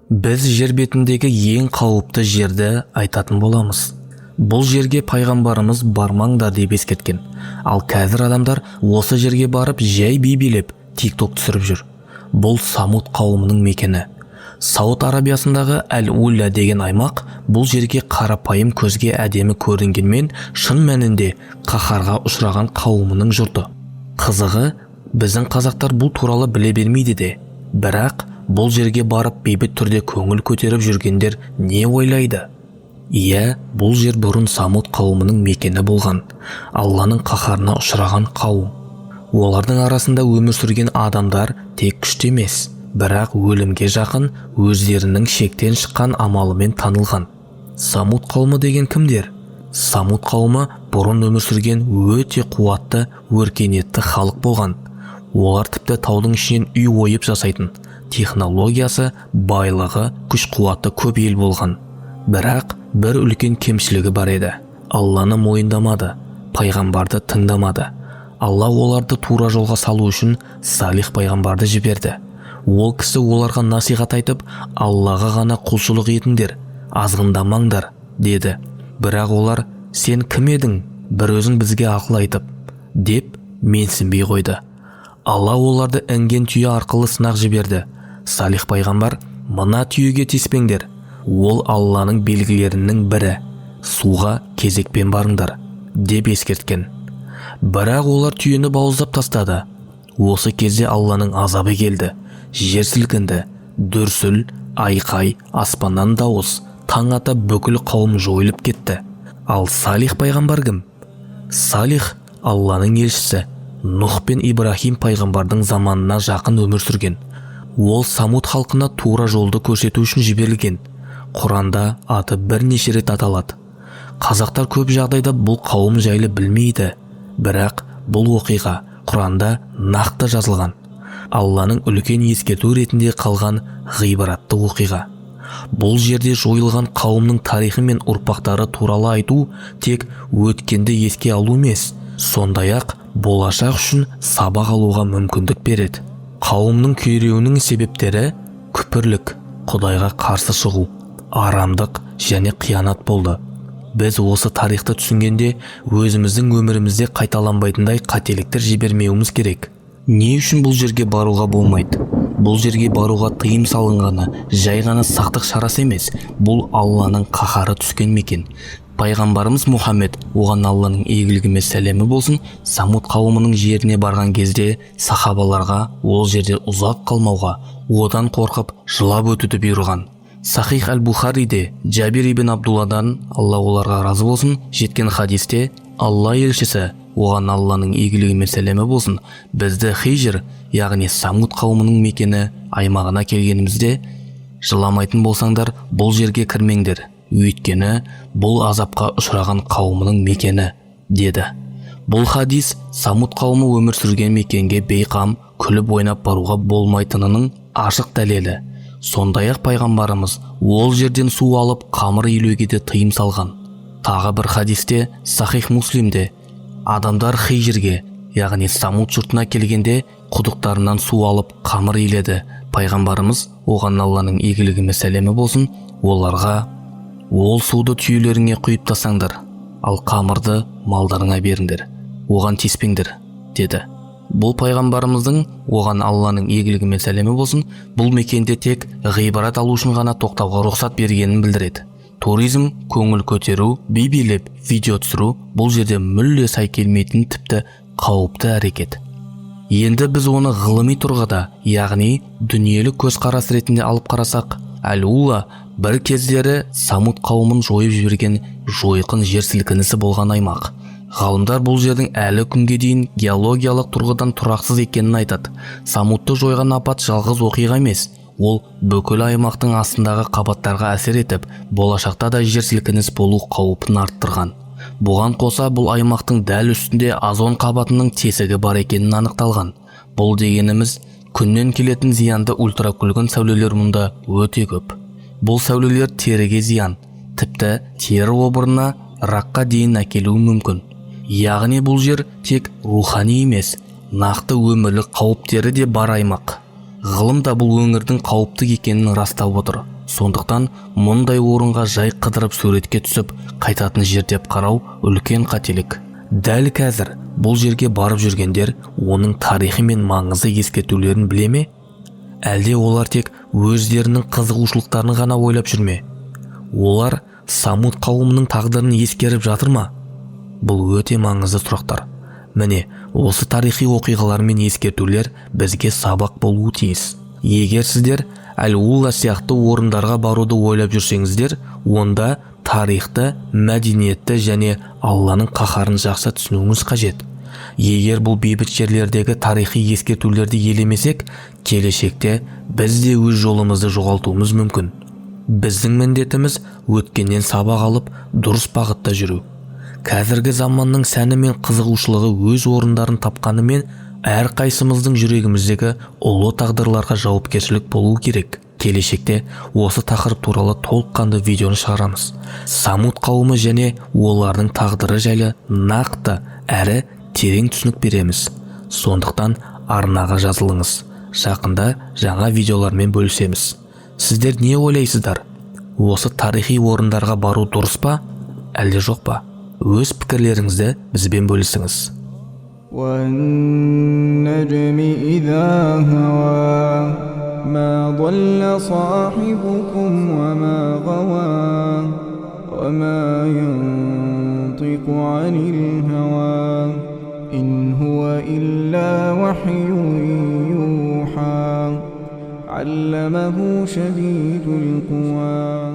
Біз жер бетіндегі ең қауіпті жерді айтатын боламыз. Бұл жерге пайғамбарымыз бармаңдар деп ескерткен. Ал қазір адамдар осы жерге барып жай би билеп, тикток түсіріп жүр. Бұл Самуд қауымының мекені. Сауд Арабиясындағы Әл-Уля деген аймақ. Бұл жерге қарапайым көзге әдемі көрінгенмен, шын мәнінде қаһарға ұшыраған қауымының жұрты. Қызығы, біздің қазақтар бұл туралы біле бермейді де. Бірақ бұл жерге барып бейбіт түрде көңіл көтеріп жүргендер не ойлайды? Иә, бұл жер бұрын Самуд қауымының мекені болған, Алланың қаһарына ұшыраған қауым. Олардың арасында өмір сүрген адамдар тек күшті емес, бірақ өлімге жақын, өздерінің шектен шыққан амалымен танылған. Самуд қауымы деген кімдер? Самуд қауымы бұрын өмір сүрген өте қуатты, өркениетті халық болған. Олар тіпті таудың ішінен үй ойып жасайтын. Технологиясы, байлығы, күш қуаты көп ел болған. Бірақ бір үлкен кемшілігі бар еді: Алланы мойындамады, пайғамбарды тыңдамады. Алла оларды тура жолға салу үшін Салих пайғамбарды жіберді. Ол кісі оларға насихат айтып, «Аллаға ғана құлшылық етіңдер, азғындамаңдар», – деді. Бірақ олар: «Сен кім едің, бір өзің бізге ақыл айтып?» – деп менсінбей қойды. Алла оларды інген түйе арқылы сынақ жіберді. Салих пайғамбар: «Мына түйеге тиіспеңдер, ол Алланың белгілерінің бірі, суға кезекпен барыңдар», – деп ескерткен. Бірақ олар түйені бауыздап тастады. Осы кезде Алланың азабы келді: жер сілкінді, дүрсіл, айқай, аспаннан дауыс. Таң ата бүкіл қауым жойылып кетті. Ал Салих пайғамбар кім? Салих – Алланың елшісі, Нұх пен Ибрахим пайғамбардың заманына жақын өмір сүрген. Ол Самуд халқына тура жолды көрсету үшін жіберілген. Құранда аты бірнеше рет аталады. Қазақтар көп жағдайда бұл қауым жайлы білмейді, бірақ бұл оқиға Құранда нақты жазылған, Алланың үлкен ескерту ретінде қалған ғибратты оқиға. Бұл жерде жойылған қауымның тарихы мен ұрпақтары туралы айту тек өткенді еске алу емес, сондай-ақ болашақ үшін сабақ алуға мүмкіндік береді. Қауымның күйреуінің себептері күпірлік, құдайға қарсы шығу, арамдық және қиянат болды. Біз осы тарихты түсінгенде, өзіміздің өмірімізде қайталанбайтындай қателіктер жібермеуіміз керек. Не үшін бұл жерге баруға болмайды? Бұл жерге баруға тыйым салынғаны жай ғана сақтық шарасы емес, бұл Алланың қаһары түскен мекен. Пайғамбарымыз Мұхаммед, оған Алланың игілігі мен сәлемі болсын, Самуд қауымының жеріне барған кезде сахабаларға ол жерде ұзақ қалмауға, одан қорқып жылап өтуді бұйырған. Сахих әл-Бухариде Джабир ибн Абдулладан, Алла оларға разы болсын, жеткен хадисте Алла елшісі, оған Алланың игілігі мен сәлемі болсын, бізді Хижр, яғни Самуд қауымының мекені аймағына келгенімізде: «Жыламайтын болсаңдар, бұл жерге кірмеңдер, өйткені бұл азапқа ұшыраған қауымының мекені», – деді. Бұл хадис Самуд қауымы өмір сүрген мекенге бейқам күліп ойнап баруға болмайтынының ашық дәлелі. Сондай-ақ пайғамбарымыз ол жерден су алып, қамыр илеуге де тыйым салған. Тағы бір хадисте, Сахих Муслимде, адамдар Хижрге, яғни Самуд жұртына келгенде, құдықтарынан су алып, қамыр иледі. Пайғамбарымыз, оған Алланың игілігі мен сәлемі болсын, оларға: «Ол суды түйелеріңе құйып тастаңдар, ал қамырды малдарыңа беріңдер, оған тиіспеңдер», – деді. Бұл пайғамбарымыздың, оған Алланың игілігі мен сәлемі болсын, бұл мекенде тек ғибрат алу үшін ғана тоқтауға рұқсат бергенін білдіреді. Туризм, көңіл көтеру, би билеп, видео түсіру бұл жерде мүлде сай келмейтін, тіпті қауіпті әрекет. Енді біз оны ғылыми тұрғыда, яғни дүниелік көзқарас ретінде алып қарасақ, Әл-Ула бір кездері Самуд қауымын жойып жіберген жойқын жер сілкінісі болған аймақ. Ғалымдар бұл жердің әлі күнге дейін геологиялық тұрғыдан тұрақсыз екенін айтады. Самудты жойған апат жалғыз оқиға емес, ол бүкіл аймақтың астындағы қабаттарға әсер етіп, болашақта да жер сілкініс болу қаупін арттырған. Бұған қоса, бұл аймақтың дәл үстінде озон қабатының тесігі бар екенін анықталған. Бұл дегеніміз – күннен келетін зиянды ультракүлгін сәулелер мұнда өте көп. Бұл сәулелер теріге зиян, тіпті тері обырына, ракқа дейін әкелуі мүмкін. Яғни бұл жер тек рухани емес, нақты өмірлік қауіптері де бар аймақ. Ғылым да бұл өңірдің қауіпті екенін растап отыр. Сондықтан мұндай орынға жай қыдырып суретке түсіп қайтатын жер деп қарау үлкен қателік. Дәл қазір бұл жерге барып жүргендер оның тарихы мен маңызды ескертулерін біле ме? Әлде олар тек өздерінің қызығушылықтарын ғана ойлап жүр ме? Олар Самуд қауымының тағдырын ескеріп жатыр ма? Бұл өте маңызды сұрақтар. Міне, осы тарихи оқиғалар мен ескертулер бізге сабақ болуы тиіс. Егер сіздер Әл-Ула сияқты орындарға баруды ойлап жүрсеңіздер, онда тарихты, мәдениетті және Алланың қаһарын жақсы түсінуіңіз қажет. Егер бұл бейбіт жерлердегі тарихи ескертулерді елемесек, келешекте біз де өз жолымызды жоғалтуымыз мүмкін. Біздің міндетіміз өткеннен сабақ алып, дұрыс бағытта жүру. Қазіргі заманның сәні мен қызығушылығы өз орындарын тапқанымен, әрқайсымыздың жүрегіміздегі ұлы тағдырларға жауапкершілік болуы керек. Келешекте осы тақырып туралы толыққанды видеоны шығарамыз. Самуд қауымы және олардың тағдыры жайлы нақты әрі терең түсінік береміз. Сондықтан арнаға жазылыңыз. Жақында жаңа видеолармен бөлісеміз. Сіздер не ойлайсыздар? Осы тарихи орындарға бару дұрыс па, әлде жоқ па? Өз пікірлеріңізді бізбен бөлісіңіз. والنجم إذا هوى ما ضل صاحبكم وما غوى وما ينطق عن الهوى إن هو إلا وحي يوحى علمه شديد القوى.